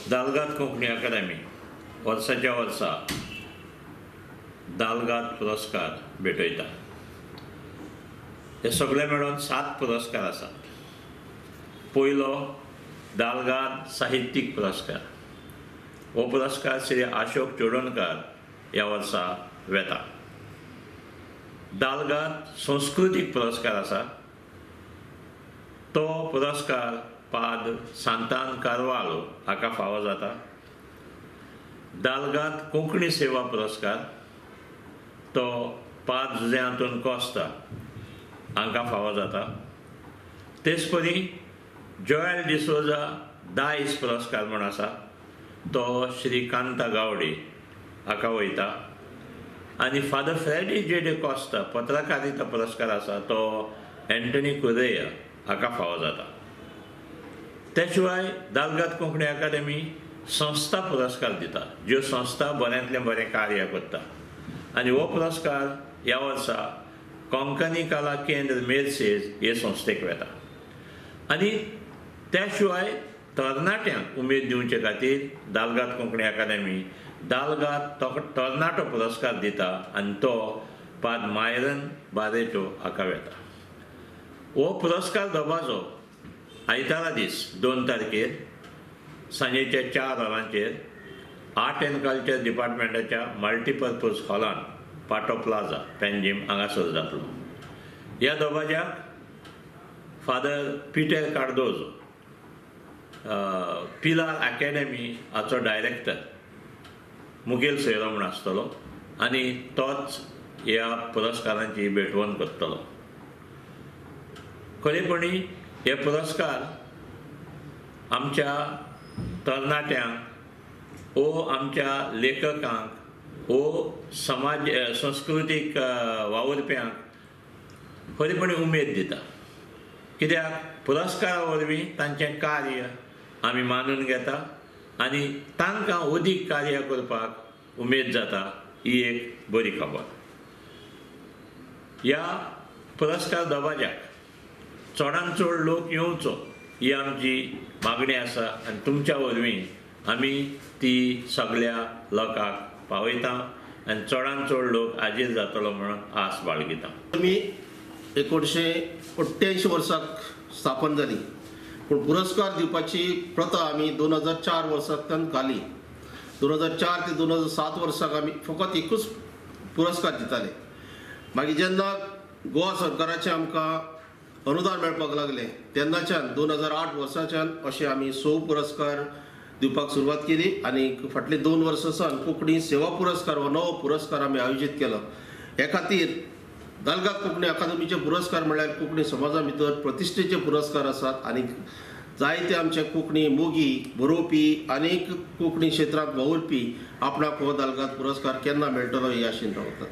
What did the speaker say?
दालगाद कोंकणी अकादमी वर्साच्या वर्सा दालगाद पुरस्कार भेटयता. हे सगळे मेळून 7 पुरस्कार आसात. पयलो दालगाद साहित्यीक पुरस्कार, हो पुरस्कार श्री अशोक चोडणकार ह्या वर्सा वेता. दालगाद संस्कृतीक पुरस्कार आसा, तो पुरस्कार पाद सांतान कार्वालो हाका फावो जाता. दालगाद कोंकणी सेवा पुरस्कार तो पाद जुझे आंतोन कोस्ता हांकां फावो जाता. तेचपरी जोएल डिसोजा दायज पुरस्कार म्हूण आसा, तो श्री कांता गावडे हाका वयता. आनी फादर फ्रेडी जे डे कोस्ता पत्रकारिता पुरस्कार आसा, तो एंटनी कुरेया हाका फावो जाता. त्या शिवाय दालगाद कोंकणी अकादमी संस्था पुरस्कार दिता, ज्यो संस्था बऱ्यांतलें बरें कार्य करता. आनी हो पुरस्कार ह्या वर्सा कोंकणी कला केंद्र मेर्सेज हे संस्थेक वेता. आनी त्या शिवाय तरणाट्यांक उमेद दिवचे खातीर दालगाद कोंकणी अकादमी दालगाद तरणाटो पुरस्कार दिता आनी तो पाद मायरन बारेटो हाका वेता. हो पुरस्कार दबाजो आयतारा दीस 2 तारखेर सांजेच्या 4 वरांचेर आर्ट एंड कल्चर डिपार्टमेंटाच्या मल्टीपर्पज हॉलान पाटो प्लाझा पेंजीम हांगासर जातलो. ह्या दबाज्याक father Peter Cardozo, Pilar academy हाचो डायरेक्टर मुखेल सोयरो म्हूण आसतलो आनी तोच ह्या पुरस्कारांची भेटवण करतलो. खरेपणी हे पुरस्कार आमच्या तरणाट्यांक वो आमच्या लेखकांक वो समाज संस्कृतीक वावुरप्यांक खरेपणी उमेद दिता. कित्याक पुरस्कारा वरवीं तांचें कार्य आमी मानून घेता आनी तांकां अदीक कार्य करपाक उमेद जाता. ही एक बरी खबर. ह्या पुरस्कार दबाज्याक चडान चड लोक येवचो ही आमची मागणी आसा आनी तुमच्या वरवीं आमी ती सगळ्या लोकांक पावयता आनी चडान चड लोक हाजीर जातलो म्हणून आस बाळगिता. आमी 1988 वर्साक स्थापन जाली, पूण पुरस्कार दिवपाची प्रथा आमी 2004 वर्सांतल्यान घाली. 2004 ते 2007 वर्साक आमी फकत एकूच पुरस्कार दिताले. मागीर जेन्ना गोवा सरकाराचें आमकां अनुदान मेळपाक लागलें तेन्नाच्यान 2008 वर्साच्यान अशें आमी 6 पुरस्कार दिवपाक सुरवात केली आनी फाटले 2 वर्सां सावन कोंकणी सेवा पुरस्कार हो नवो पुरस्कार आमी आयोजीत केलो. हे खातीर दालगाद कोंकणी अकादमीचे पुरस्कार म्हणल्यार कोंकणी समाजा भितर प्रतिश्ठेचे पुरस्कार आसात आनी जायते आमचे कोंकणी मोगी, बरोवपी आनी कोंकणी क्षेत्रांत वावुरपी आपणाक हो दालगाद पुरस्कार केन्ना मेळटलो हे आशेन रावतात.